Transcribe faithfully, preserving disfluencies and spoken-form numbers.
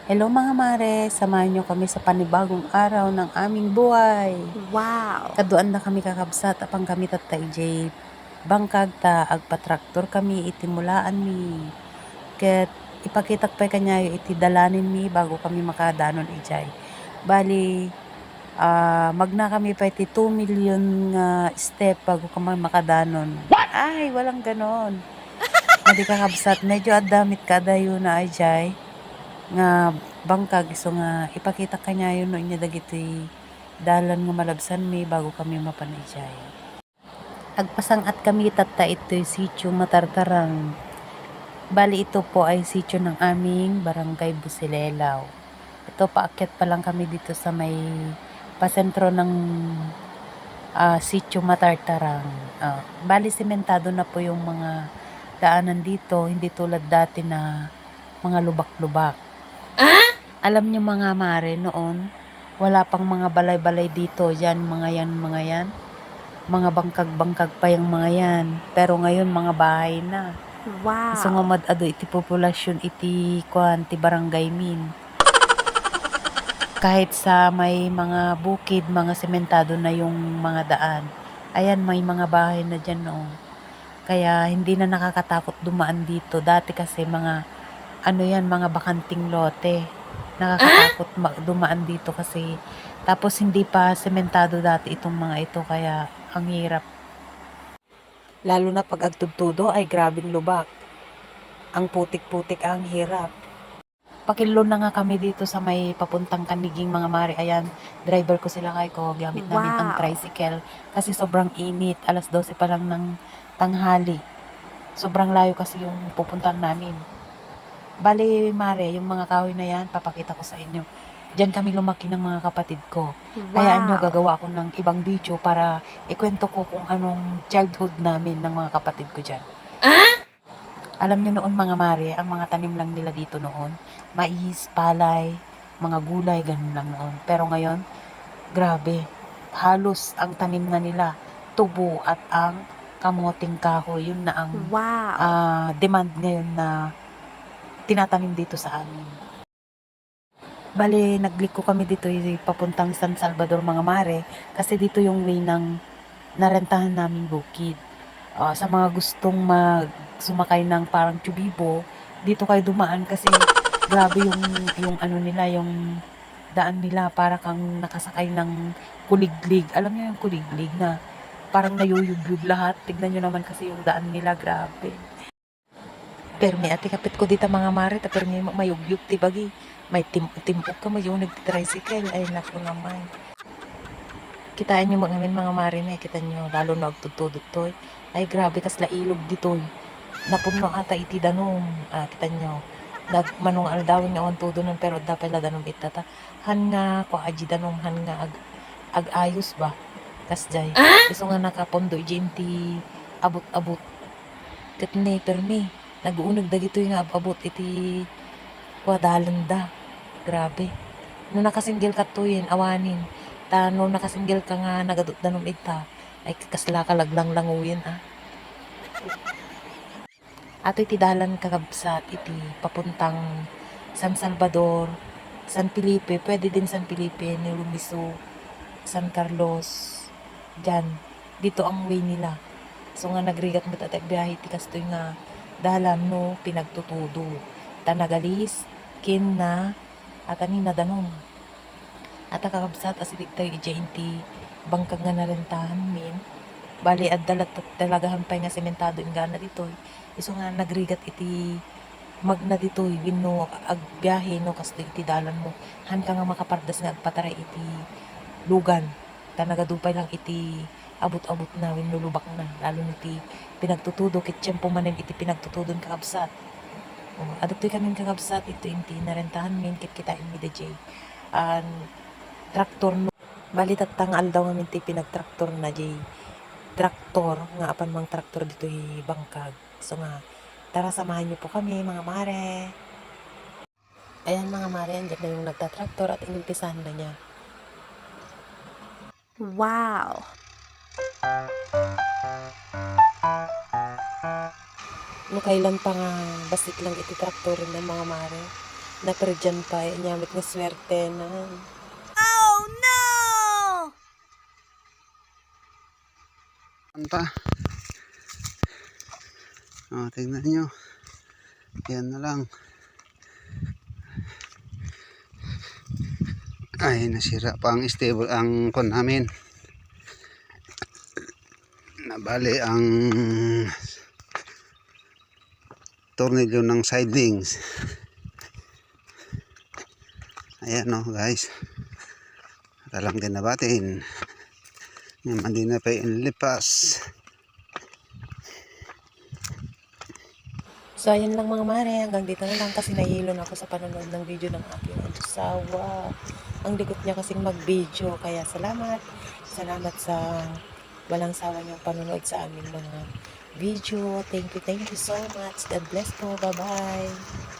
Hello mga mare, samahan niyo kami sa panibagong araw ng aming buhay. Wow! Kaduan na kami kakabsat, apan kami tatta idiay bangkag ta agpatraktor kami iti mulaan mi. Ket ipakitak pay kaniayo iti dalanen mi bago kami makadanon idiay. Bali, ah, magna kami pay iti two million nga step bago kami makadanon. What? Ay, walang ganon. Madi kakabsat, medyo adda met kadayona idiay nga bangkag, isu nga ipakitak kaniayo no ania dagiti dalan nga malabsanmi bago kami mapan idiay. Agpasang-at kami tatta itoy Sitio Matartarang. Bali, ito po ay sitio ng aming Barangay Busilelaw. Ito, paakyat pa lang kami dito sa may pasentro ng, ah, Sitio Matartarang. Ah, bali, sementado na po yung mga daanan dito, hindi tulad dati na mga lubak-lubak. Ah? Alam niyo, mga mare, noon, wala pang mga balay-balay dito, yan, mga yan, mga yan. Mga bangkag-bangkag pa yung mga yan. Pero ngayon, mga bahay na. Wow. Isu nga mad-adu iti populasyon iti, kuan, ti barangay min. Kahit sa may mga bukid, mga sementado na yung mga daan. Ayan, may mga bahay na dyan, no. Kaya hindi na nakakatakot dumaan dito. Dati kasi mga, ano yan, mga bakanting lote. Nakakatakot ma-, dumaan dito kasi. Tapos hindi pa sementado dati itong mga ito, kaya ang hirap. Lalo na pag agtudtudo ay grabing lubak. Ang putik-putik, ang hirap. Pakillo na nga kami dito sa may papuntang Caniguing, mga mare. Ayan, driver ko sila kay ko. Gamit namin ang, wow, tricycle kasi sobrang init. Alas dose pa lang ng tanghali. Sobrang layo kasi yung pupuntahan namin. Bali, mare, yung mga kahoy na yan, papakita ko sa inyo. Diyan kami lumaki ng mga kapatid ko. Kaya, wow, nyo, gagawa ako ng ibang video para ikwento ko kung anong childhood namin ng mga kapatid ko dyan. Ah? Alam niyo noon, mga mare, ang mga tanim lang nila dito noon, mais, palay, mga gulay, ganun lang noon. Pero ngayon, grabe, halos ang tanim na nila, tubo at ang kamoteng kahoy. Yun na ang, wow, ah, demand ngayon na tinatanim dito sa amin. Bale, nagliko kami ditoy papuntang San Salvador, mga mare, kasi dito yung way ng narentahan naming bukid. Ah, sa mga gustong mag-, sumakay ng parang tsubibo, dito kayo dumaan kasi grabe yung, yung ano nila, yung daan nila, para kang nakasakay ng kuliglig. Alam niyo yung kuliglig na parang nayuyugyug lahat? Tignan niyo naman kasi yung daan nila, grabe. Permi a ti kapitko dita, mga mare, ta permi ma-, mayugyug ti bagi. Maitim-, tim-ok ka, mayuneg ti tricycle. Ay, naku naman. Kitaenyo met ngamin, mga mare, ne, kitaenyo, lalo no agtudtudot toy. Ay, grabe, kasla ilog ditoy. Napunno ata iti danum. Ah, kitaenyo. Nag-, mano nga aldawen nga awan tudonen, pero adda pay la danum ita ta. Han nga, kua, adi danum, han nga ag-, ag-ayos ba? Kasjay. Ah? Isu nga nakapondo iti abut-abut. Ket ne, permi, naguuneg dagitoy nga ab-abut iti kua dalenda. Grabe. No nakasinggil ka toyen, awanen. Ta no nakasinggil ka nga nagadut danum ita, ay kasla ka laglanglanguyen, ah. Ato iti dalan, kakabsat, iti papuntang San Salvador, San Felipe, pwede din San Felipe, Niulomiso, San Carlos, diyan. Dito ang way nila. So nga nagrigat met ata agbiahe iti kastoy nga dalan no pinagtutudo. Ta nagalis, ken na, ata ni nadanum. Ata kakabsat, asideg tayo idiay inti bangkag nga narentahan min. Bali, adda la ta-, talagahan pay nga sementado inggana ditoy. Isu nga nagrigat iti magna ditoy, wenno agbiahe no kastoy iti dalan mo. Han ka nga makapardas nga agpataray iti lugan. Ta nagadu pay lang iti abut-abut na wenno lubak na, lalo na iti pinagtutudo, ket tiempo manen iti pinagtutudon, kakabsat. O, adtoy kamin, kakabsat, ito inti narentahan min, ket kitaen mi da jay, an, traktor no. Bali, tatta nga aldaw ngamin ti pinagtraktor na jay traktor nga apan mangtraktor ditoy bangkag. So nga, tara, samahan niyo po kami, mga mare. Ayan, mga mare, andyan na yung nagtatraktor at inumpisahan na niya. Wow! No kailan pa nga bassit lang iti traktor na, mga mare. Naperdian pay, ania met nga suerte na. Oh no! Anta. Oh, tingnan nyo. Yan na lang. Ay, nasira pa ang stable, ang kon namin. Nabali ang tornilyo ng sidings. Ayan, no, guys. Talang din nabatin. Yan, mandi na pa yung lipas. So, ayan lang, mga mare. Hanggang dito na lang kasi nahilo na ako sa panonood ng video ng aking asawa. Ang likot niya kasing mag-video. Kaya salamat. Salamat sa walang sawa niyong panonood sa aming mga video. Thank you, thank you so much. God bless po. Bye-bye.